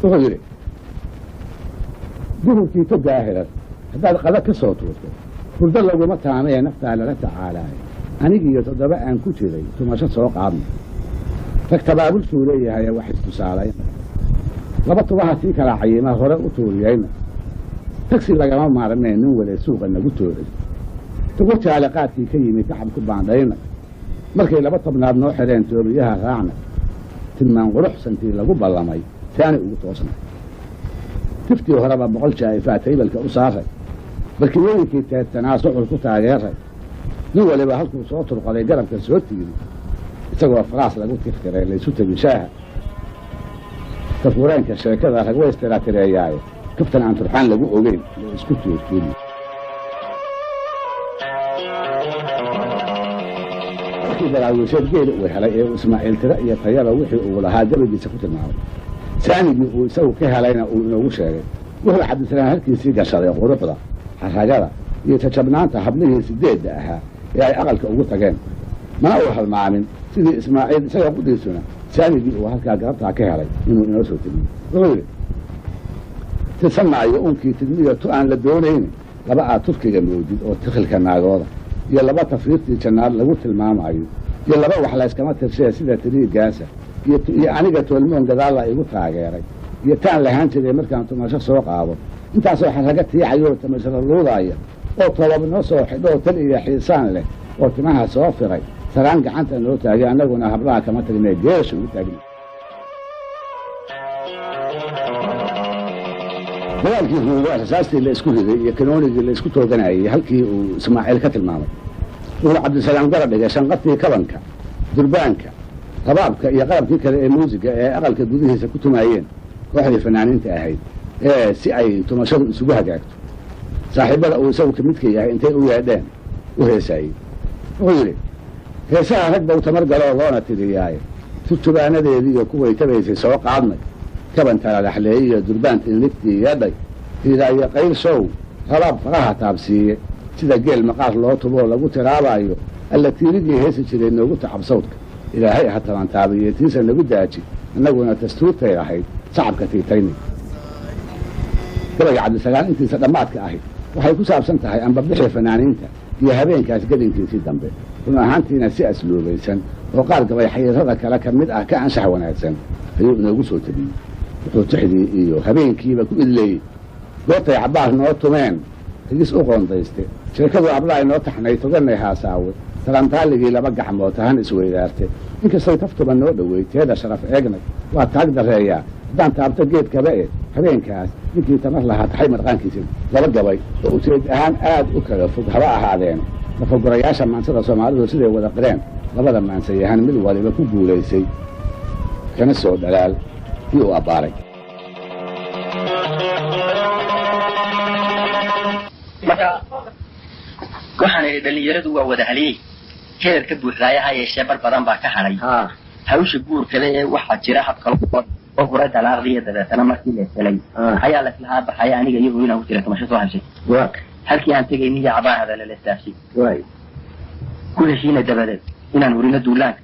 Wuxuu yidhi duhurkii togaa hirar haddaad qada ka soo tuurto hurdo laguma taamee naftaa lala tacaalaayo. Anigiiyo 7 aan ku jiray tumasho soo qaadnay. Rag tabaabulsuu leeyahay wax istusaalayna. 2 tubaha sii kala cayima hore u tuuriyayna. Tagsi lagama maarmeen nin wale suuqa nagu toocin. Tugo jaale qaadkii ka yimi tacab ku baandhayna. Markay 2 tobnaad noo xidheen toobiyaha raacna. Tilmaan quruxsantii lagu ballamay saani ugu toosnay. Tiftii horeba 100 jaa'ifaa taybalka u saaray. Barkimooyinkii teedsanaa sucur ku taageeray. Nin waliba halkuu soo turqaday garabka soo tiiri. Isagoo faraas lagu tiftiray laysu tegi shaaha. Tafureenka sheekada rag way istiraatireeyaaye. Kaftan aan turxaan lagu ogeyn la isku tuurtuuri. Markii daraawiisheed geeli uu helay ee uu Ismaaciil tiro iyo tayaba wixii uu lahaa gabaygiisa ku tilmaamay. Saamigii uu isagu ka helayna uu inoogu sheegay. Wuxuu Cabdisalaam halkiisii gashaday quruxda, xaragada iyo jajabnaanta hablihii 8 ahaa ee ay aqalka ugu tageen. Mana uu halmaamin sidii Ismaaciil isaga qudhiisuna saamigii uu halkaa garabtaa ka helay inuu inoo soo tegiyo. Wuxuu yidhi tisamaayo unkii tidmiyo tu aan la doonayn 2 aad Turkiga moodid oo tikhilka naagooda iyo 2 tafriirtii jannaad lagu tilmaamayo iyo 2 wax la iskama tirshee sida tiriigaasa iyo aniga toolmoon gadaal la igu taageeray iyo taan lahaan jiray markaan tumasho soo qaado intaasoo xaraga tiicayo oo tamashada luudaya oo tobab noo soo xidho oo tal iyo xiisaan leh oo timaha soo firay saraan gacanta noo taagay annaguna hablaha kama tagnee geesha ugu taagnay. Dagaalkii Ruuga rasaastii la isku riday iyo kanoonigii la isku tooganayay halkii uu Ismaaciil ka tilmaamay. Wuxuu Cabdisalaam garab dhigay shanqatii kabanka, durbaanka, rabaabka iyo qalabkii kale ee muusiga ee aqalka gudihiisa ku tumaayeen kooxdii fanaaniinta ahayd ee si ay tumashadu isugu hagaagto. Saaxiibada uu isagu ka midka yahay intay u yeedheen u heesaayey. Wuxuu yidhi heesaha rag bau tamar galoo loona tiriyaaye turjubaanadeedii iyo kuway tabaysay soo qaadnay. Kaban talalaxleeyey iyo durbaantii nigtii yeedhay. Tiiraayo qayl show rabaab faraha taabsiiye sida geel maqaar loo tuboo lagu tiraabayo alla tiirigii heesi jiray noogu tacab sawdka. Ilaahay ha tabantaabiye tiisa nagu daaji annaguna dastuurtay ahayd sacabka tiitayni. Gabayga Cabdisalaam intiisa dhammaadka ahi waxay ku saabsan tahay ambabixii fanaaniinta iyo habeenkaas gedinkiisii dambe. Run ahaantiina si asluubaysan oo qaar gabay xayiirada kale ka mid ah ka anshax wanaagsan ayuu inoogu soo tabiyey. Wuxuu tixdii iyo habeenkiiba ku idleeyey. Goortay cabbaar noo tumeen rigis u qoondayste. Sheekadu ablaay noo taxnay toganay haasaawe. Tarantaaligii 2 gacmood tahan isweydaarte. Inkastay taftuba noo dhoweyd teeda sharaf eegnay. Waa taag dareeyaa haddaan taabto geedkaba e habeenkaas ninkii tamar lahaa taxay marqaankiisii. 2 gabay oo ujeed ahaan aad u kala fog haba ahaadeen. Nafagurayaasha maansada Soomaalidu siday wada qireen labada maansayahan mid waliba ku guulaysay kana soo dhalaal kii uu abbaaray. Marka waxaan idhi dhalinyaradu waa wada haliyey heer ka buuxdaaya ha yeeshee bar badan baa ka hadhay. Hawsha guurkale ee waxaa jira hab kale oo hore dalaaqdii dabeetana markii la helay ayaa la islahaa baxay aniga iyo hooyana ku jira tumasho soo heshay. Halkii aan tegay niyo cabaa hadala la istaafshay. Ku heshiina dabadeed inaan hurino duulaanka.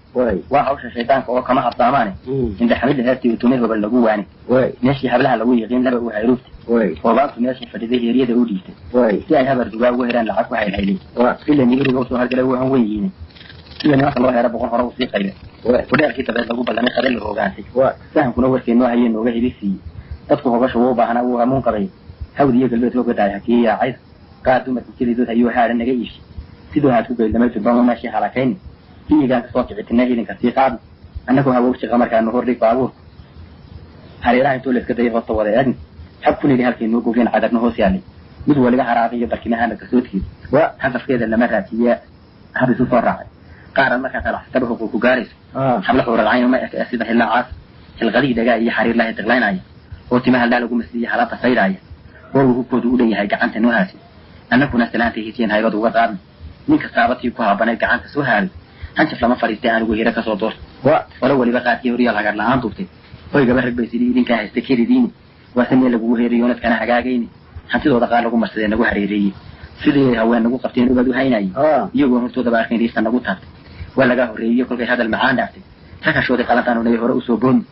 Waa hawsha shaydaanka oo kama habsaamaane. Inda xamida heertii tumay hobal lagu waani. Meeshii hablaha lagu yiqiin laba uu hayruufta. Oobaantu meeshii fadhiday heeryada u dhiibtay. Si ay habar dugaa ugu heraan lacag ku haylhaylay. Ila nibiriga usoo hargalay wuu han weyn yihiin. Sida nimanka loo hero 100 hore uu sii qaybay. Fudheerkii dabeed lagu ballamay qadar la hogaansay. Sahankuna warkii noo hayay nooga hibi siiyey. Dadku hogasha wuu u baahnaa wuu hamuun qabay. Hawd iyo galbeed loo gadaay hakii yaacay. Qaar dumarkii kelidood ayuu haadhan naga iibshay. Siduu haad ku geydamay turbama meeshii halakayni. Hiyigaan kasoo kicitinay idinka sii qaadna. Annagoo hawowsi qamarkaanu hordhig baabuur. Hareeraha intuu la iska dayay hoosta wada eegna. Xab ku nidhi halkay noo gogeen cadarna hoos yaallay. Mid waliba haraaqa iyo barkimaha kasoodkeeda. Hanfafkeeda lama raadsiiya hab isu soo raacay. Qaaran markaa talaxsataba huquuq ku gaarayso. Habla xuuralcayn uma eka sida hillaacaas. Xilqadii dhagaa iyo xariir lahay tiqlaynaya. Oo timaha laa lagu masliya halaabta saydhaaya. Oo hubkoodu u dhan yahay gacanta noo haasi. Annaguna salaanta hesiyeen haybad uga qaadna. Ninka saabatii ku haabanayd gacanta soo haaray. Hanjaf lama fadhiistay anigu hira ka soo doortay. Walo waliba qaadkii horyaal hagar la'aan duubtay. Hoy gaba rag bay sidii idinkaa haysta kelidiini. Waa meel lagugu heerayo nadkana hagaagayni. Hantidooda qaar lagu marsaday nagu hareereeyey. Sidii haween nagu qabteen ubad u haynayay. Iyagoo hortoodaba arkayn riista nagu taabtay. Waa laga horreeyey kolkay hadal macaan dhaaftay. Rakashoodii qalantaan unay hore usoo boodni.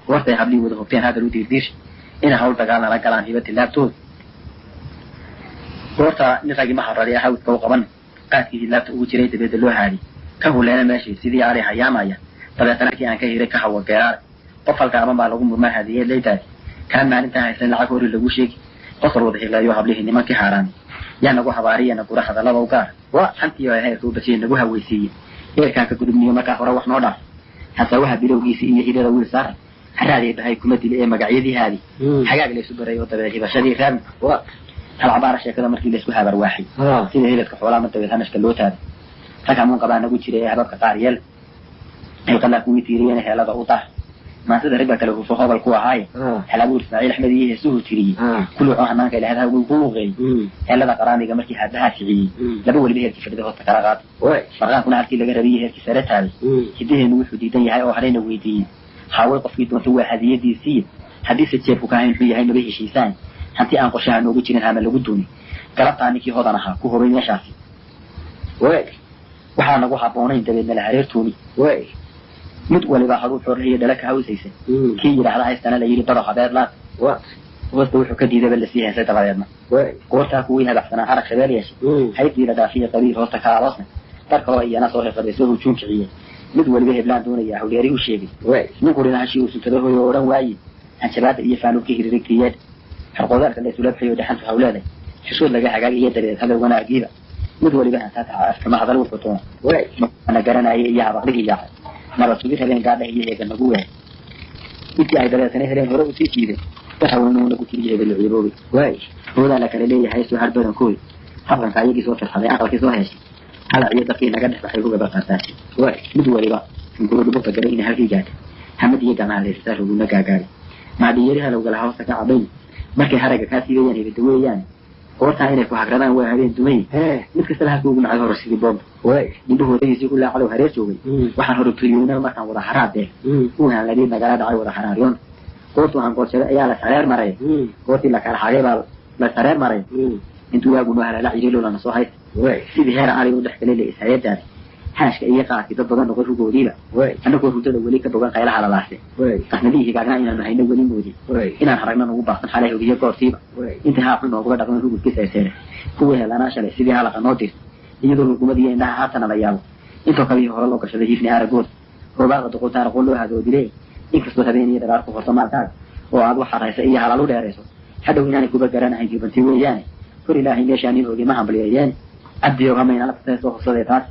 Goortay hablihii wada hogteen hadal u diirdiirshay. Inay hawl dagaal nala galaan hiba tilaabtooda. Goorta nin ragi ma harraday hawdka u qaban qaadkii hilaabta ugu jiray dabeedda loo haadi ka huleena meeshii sidii ari hayaamaya. Dabeetana kii aan ka hiray ka hawa geeraare qof halkaaban baa lagu murmaa hadiyeed laytaadi kaan maalintaa haysan lacag hori lagu sheegi qosol wada hilayo hablihii nimankii haaraami yaa nagu habaariya na gura hadallada u gaar hantii oo heerka u basiye nagu haweysiiye heerkaan ka gudubniyo markaa hore wax noo dhaaf hasawaha bilowgiisi iyo hirada wiil saar haraadee bahay kuma dili ee magacyadii haadi xagaag laysu baray oo dabeed hibashadii raabni halcabaara sheekada markii laysku habarwaaxay sida hiladka xoolaha mar dabeed hamashka loo taaday rag hamuun qabaa nagu jiray ee hababka qaar yeel hilqalaa kuwii tiiriyena heelada u daar maasida rag baa kale hufo hobal ku ahaaye halabuur Ismaaciil Axmed iyo heesuhu tiriyey kuluucoo hanaanka ilaahadaha wuu ku luuqeeyey heelada qaraamiga markii haadaha kiciyey laba weliba heerkii fadhida hoosta kala qaatay marqaankuna halkii laga rabiyey heerkii sare taagay hidaheenu wuxuu diidan yahay oo harayna weydiiyey haaway qofkii doonta waa hadiyadiisiiya haddiise jeebku ka hayn muxuu yahay maba heshiisaan hanti aan qorshaha noogu jirin hama lagu duuni galabtaa ninkii hodan ahaa ku hubay meeshaasi waxaa nagu habboonayn dabeedna la hareertuuni mid waliba haduu xoorle iyo dhala ka hawsaysa kii yidhaahda haystana la yidhi bado habeed laad hoosta wuxuu ka diidaba lasii heesay dabadeedna goortaa kuwii habacsanaa harag shabeel yeeshay haybtii la dhaafiya qabiil hoosta ka aloosna dar kaloo iyana soo heqabay soo hujuun kiciyey mid waliba heblaan doonaya hawdheeri u sheegay ninkurina hashii uu suntada hooyo oo odhan waaye hanjabaada iyo faanuurkii hiririgtiyeed xorqoodaalka la isula bixiyo dhaxantu hawleeday xishood laga hagaagiyo dabeed hadal wanaagiiba mid waliba hantaata afkama hadal wuxuu doona na garanayay iyo habaqlihii yaacay nabad sugid habeen gaadhah iyo heega nagu weeray intii ay dabeetana heleen hore usii jiiday dar haweenuhu nagu tiriyo hebel ciiboobay hoodaa la kala leeyahay soo har badankooda habqanka ayagii soo firxaday aqalkii soo heshay halac iyo dadkii naga dhex baxay hugaba qaartaasi mid waliba guradu bugta garay inay halkii gaadhay hamad iyo gacmaha leystaa ruguna gaagaaray maadhiyari halowgala hoosta ka cabayn markay haragga kaa siibayaan hebeda weeyaan goortaa inay ku hagradaan waa habeen dumay mid kastaba halkii ugu nacay hore sidii boomba indhahoodadiisii ku laacalow hareer joogay waxaan hore turiyoona markaan wada haraadee uhaan ladii nagala dhacay wada haraaryoon goortuu hangoolshaday ayaa la sareer maray goortii la kala xagay baa la sareer maray intuu waagu noo halaala ciriilo lana soo haysta sidii heer cali u dhex galay la ishareer haashka iyo qaadkii dad badan noqon rugoodiiba annagoo hurdada weli ka bogan qaylaha lalaase qasnadihii higaagna inaanu hayno weli moodin inaan haragna nugu baaqsan xalay hugiyo goortiiba intii haaqu nooguba dhaqman rugudkii seeseere kuwii helanaa shalay sidii halaqa noo dirta iyadoo hurgumadiiyo indhaha haatana la yaabo intoo kabihii hore loo gashaday hiifni aragooda roobaaqa duqultaana qol loo hadoodile inkastoo habeen iyo dharaar ku horto maalkaaga oo aad wax haraysa iyo halaal u dheerayso hadhow inaanay kuba garanahayn jubanti weeyaane kor ilaahay meeshaan nin hoogay ma hambalyeeyeen cabdiyow hamaynala soo hubsaday taas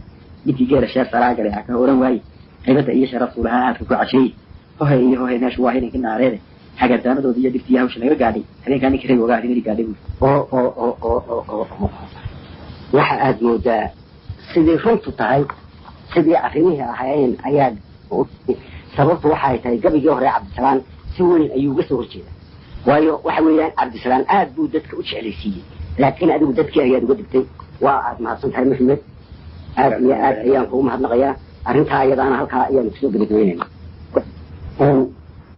ninkii geela sheer saraa galay ha ka oran waaye haybadda iyo sharaftuu lahaa aadka ku casheeyey hohay iyo hohay meeshu waa hilinkii naareede xagardaanadoodi iyo dhibtiiyo hawsha naga gaadhay habeenkaa ninkii rag ogaa arrimadi gaadhay buuri oo waxa aad moodaa sidii runtu tahay sidii arrimihii ahaayeen ayaa sababtu waxay tahay gabigii hore Cabdisalaan si weyn ayuu uga soo horjeedaa waayo waxa weeyaan Cabdisalaan aad buu dadka u jeclaysiiyey laakiin adigu dadkii ayaad uga digtay waa aad mahadsan tahay Maxamed aad iyo aad ayaan kugu mahadnaqayaa arrintaa iyadaana halkaa ayaanu kusoo gabagabeynayna.